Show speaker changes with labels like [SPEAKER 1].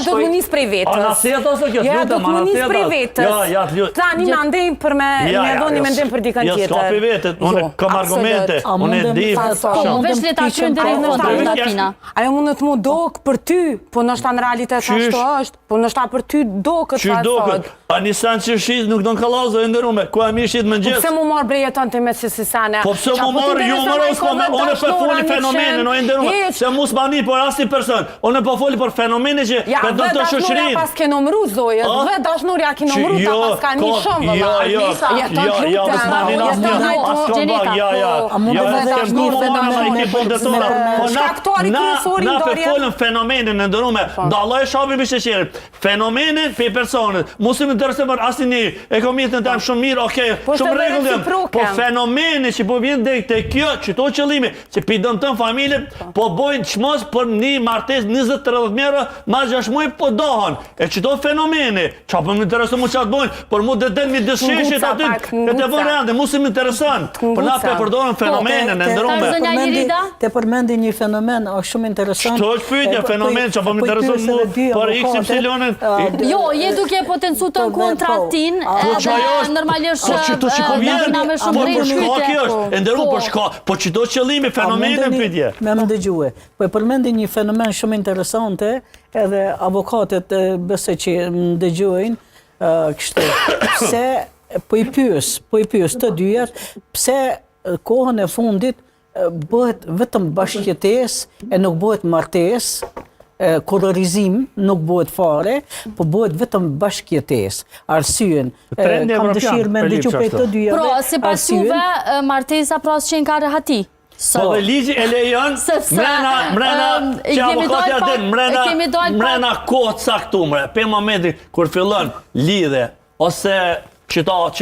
[SPEAKER 1] do të më nis prej vetës.
[SPEAKER 2] Anasjelltas o kjo,
[SPEAKER 1] Ja,
[SPEAKER 2] lutem,
[SPEAKER 1] do të më nis prej
[SPEAKER 2] anasjelltas.
[SPEAKER 1] vetës.
[SPEAKER 2] Ja, ja, të lutem.
[SPEAKER 1] Tani me andej për me
[SPEAKER 2] Ja,
[SPEAKER 1] me
[SPEAKER 2] ja,
[SPEAKER 1] dhënë një
[SPEAKER 2] jo,
[SPEAKER 1] mendim për dikën
[SPEAKER 2] jo,
[SPEAKER 1] tjetër.
[SPEAKER 2] s'ka për vetet, unë
[SPEAKER 1] Jo,
[SPEAKER 2] kam argumente,
[SPEAKER 1] absolut.
[SPEAKER 3] A
[SPEAKER 2] unë e
[SPEAKER 3] mundem
[SPEAKER 2] di.
[SPEAKER 3] të
[SPEAKER 1] Po,
[SPEAKER 3] po, mundem
[SPEAKER 4] Veç le ta
[SPEAKER 3] të
[SPEAKER 4] kryejnë deri në
[SPEAKER 3] pyqem
[SPEAKER 4] fund,
[SPEAKER 2] po.
[SPEAKER 4] Datina.
[SPEAKER 1] Ajo mundet mu dok për ty, po ndoshta në realitet
[SPEAKER 2] Qysh?
[SPEAKER 1] ashtu është, po ndoshta për ty doket
[SPEAKER 2] Qysh
[SPEAKER 1] çfarë
[SPEAKER 2] doket?
[SPEAKER 1] thot.
[SPEAKER 2] A një sen që shit nuk don kallazo e nderume, ku e mi shit më
[SPEAKER 1] Po
[SPEAKER 2] gjithë?
[SPEAKER 1] pse mu marr bre jeton ti me si si sene?
[SPEAKER 2] Po pse
[SPEAKER 1] Qa
[SPEAKER 2] mu
[SPEAKER 1] po
[SPEAKER 2] marr,
[SPEAKER 1] ti
[SPEAKER 2] ju
[SPEAKER 1] intereson
[SPEAKER 2] marr,
[SPEAKER 1] ai
[SPEAKER 2] s'po me,
[SPEAKER 1] kohë
[SPEAKER 2] unë po
[SPEAKER 1] dashnora,
[SPEAKER 2] foli fenomenin, o e nderume,
[SPEAKER 1] Hiç.
[SPEAKER 2] se mu s'ma ni për asnjë person, unë po foli për fenomenin që
[SPEAKER 1] Ja,
[SPEAKER 2] pe do
[SPEAKER 1] dhe
[SPEAKER 2] të
[SPEAKER 1] dashnoria
[SPEAKER 2] shoqërinë.
[SPEAKER 1] pas ke nomru zojës,
[SPEAKER 2] A?
[SPEAKER 1] dhe dashnoria ke nomru, ta
[SPEAKER 2] jo,
[SPEAKER 1] pas ka një
[SPEAKER 2] ko-
[SPEAKER 1] shumë vëlla.
[SPEAKER 2] Jo, jo,
[SPEAKER 1] Jeton
[SPEAKER 2] jo, jo,
[SPEAKER 1] lutem,
[SPEAKER 2] mos ma nin
[SPEAKER 1] jeton
[SPEAKER 2] asnjë,
[SPEAKER 1] hajto.
[SPEAKER 2] as kom
[SPEAKER 4] Gjenita,
[SPEAKER 2] bak, ja, ja.
[SPEAKER 1] po.
[SPEAKER 3] A mund
[SPEAKER 2] Jo,
[SPEAKER 3] të
[SPEAKER 2] s'kem
[SPEAKER 3] dhe
[SPEAKER 2] ku
[SPEAKER 3] dashni,
[SPEAKER 2] më
[SPEAKER 3] dhe
[SPEAKER 2] marrë,
[SPEAKER 3] dashni,
[SPEAKER 2] i ke punët e tona. Po na,
[SPEAKER 1] Shkaktari
[SPEAKER 2] na,
[SPEAKER 1] kryesori
[SPEAKER 2] na pe
[SPEAKER 1] ndarje.
[SPEAKER 2] folëm fenomenin e nderume, dalloj shabi me sheqerin. Fenomenin pe personit. Mos më intereson për asnjë njeri. E kam jetën tem shumë mirë, okay,
[SPEAKER 1] Po është
[SPEAKER 2] shumë
[SPEAKER 1] edhe
[SPEAKER 2] rregull jam.
[SPEAKER 1] reciproke.
[SPEAKER 2] Po fenomeni që po vjen deri te kjo, që to qëllimi, që pi dëmton familjen, po bojnë çmos për një martesë 20-30 mijë euro, mas 6 muaj po dohen. E që to fenomeni, qa po më intereson mu çfarë bojnë, por mu dhe del mi dëshishit
[SPEAKER 1] Nguca
[SPEAKER 2] aty,
[SPEAKER 1] pak,
[SPEAKER 2] e të
[SPEAKER 1] nguca.
[SPEAKER 2] vënë rende, mu si më intereson. Po na
[SPEAKER 1] Nguca.
[SPEAKER 2] pe përdoren fenomenin e
[SPEAKER 3] Te- te-
[SPEAKER 2] nderume.
[SPEAKER 4] Zonja
[SPEAKER 3] përmendi-
[SPEAKER 4] Irida?
[SPEAKER 3] Te përmendi një fenomen është shumë interesant.
[SPEAKER 2] Çto është pyetja,
[SPEAKER 3] E, po-
[SPEAKER 2] fenomen,
[SPEAKER 3] po-
[SPEAKER 2] që po më
[SPEAKER 3] po i
[SPEAKER 2] intereson
[SPEAKER 3] pyes
[SPEAKER 2] mu
[SPEAKER 3] edhe dy
[SPEAKER 2] për
[SPEAKER 3] avokate,
[SPEAKER 2] XY-ën.
[SPEAKER 3] a,
[SPEAKER 4] Jo, je duke potencu të
[SPEAKER 3] Po,
[SPEAKER 4] në kontratin,
[SPEAKER 3] po.
[SPEAKER 2] Po që ajo
[SPEAKER 4] edhe
[SPEAKER 2] është,
[SPEAKER 4] normalisht
[SPEAKER 2] po që to që po vjen,
[SPEAKER 4] na me shumë
[SPEAKER 2] po
[SPEAKER 4] drejt
[SPEAKER 2] për shka
[SPEAKER 4] pyetje.
[SPEAKER 2] kjo është, e nderuar
[SPEAKER 4] Po.
[SPEAKER 2] për shka, po që do qëllimi,
[SPEAKER 3] A
[SPEAKER 2] fenomeni në
[SPEAKER 3] mundeni
[SPEAKER 2] pyetje.
[SPEAKER 3] Me më dëgjue. Po e përmendi një fenomen shumë interesante, edhe avokatet e, besoj që më dëgjojnë, ë, kështu. Pse po i pyes, po i pyes të dyjat, pse e, kohën e fundit e, bëhet vetëm bashkëjetesë e nuk bëhet martesë, e, kolorizim nuk bëhet fare, po bëhet vetëm bashkëjetesë. Arsyen, e,
[SPEAKER 2] Trendi
[SPEAKER 3] kam
[SPEAKER 2] evropian,
[SPEAKER 3] dëshirë me
[SPEAKER 2] Felip,
[SPEAKER 3] ndëgju prej
[SPEAKER 2] qashtu.
[SPEAKER 3] të dyjave.
[SPEAKER 4] Pra, sipas
[SPEAKER 3] arsyen.
[SPEAKER 4] juve, e, martesa pra s'qenë ka rehati. Sot.
[SPEAKER 2] Po dhe ligji e lejon
[SPEAKER 4] Sepse,
[SPEAKER 2] mrena, mrena,
[SPEAKER 4] ëm,
[SPEAKER 2] që
[SPEAKER 4] kemi
[SPEAKER 2] avokatja
[SPEAKER 4] dalë pak-
[SPEAKER 2] din, mrena,
[SPEAKER 4] kemi dalë pak-
[SPEAKER 2] mrena kohë të caktuar, pe momenti kur fillon lidhje ose qëta që.